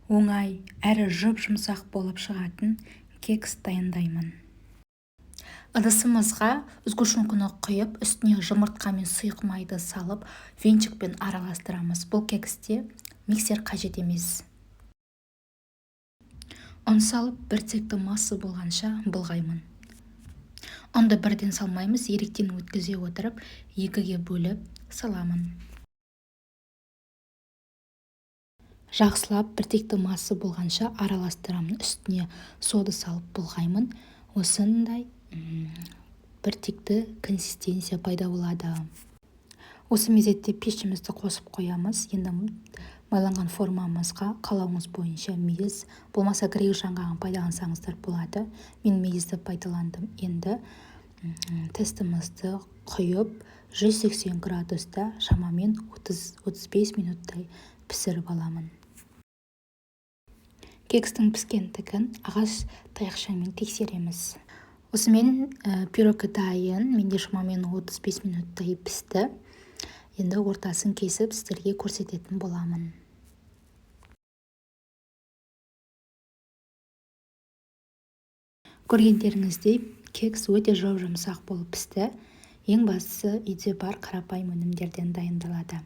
Оңай әрі жұп-жұмсақ болып шығатын кекс дайындаймын. Ыдысымызға сгущенканы құйып, үстіне жұмыртқа мен сұйық майды салып, венчикпен араластырамыз. Бұл кексте миксер қажет емес. Ұн салып, біртекті масса болғанша былғаймын. Ұнды бірден салмаймыз, електен өткізе отырып, екіге бөліп саламын. Жақсылап біртекті масса болғанша араластырамын. Үстіне сода салып бұлғаймын. Осындай біртекті консистенция пайда болады. Осы мезетте пешімізді қосып қоямыз. Енді майланған формамызға қалауыңыз бойынша мейіз, болмаса грек жаңғағын пайдалансаңыздар болады. Мен мейізді пайдаландым. Енді тестімізді құйып, 180 градуста шамамен 30-35 минуттай пісіріп аламын. Кекстің піскендігін ағаш таяқшамен тексереміз. Осымен пирог дайын. Менде шамамен 35 минуттай пісті. Енді ортасын кесіп, сіздерге көрсететін боламын. Көргендеріңіздей, кекс өте жұп-жұмсақ болып пісті. Ең бастысы, үйде бар қарапайым өнімдерден дайындалады.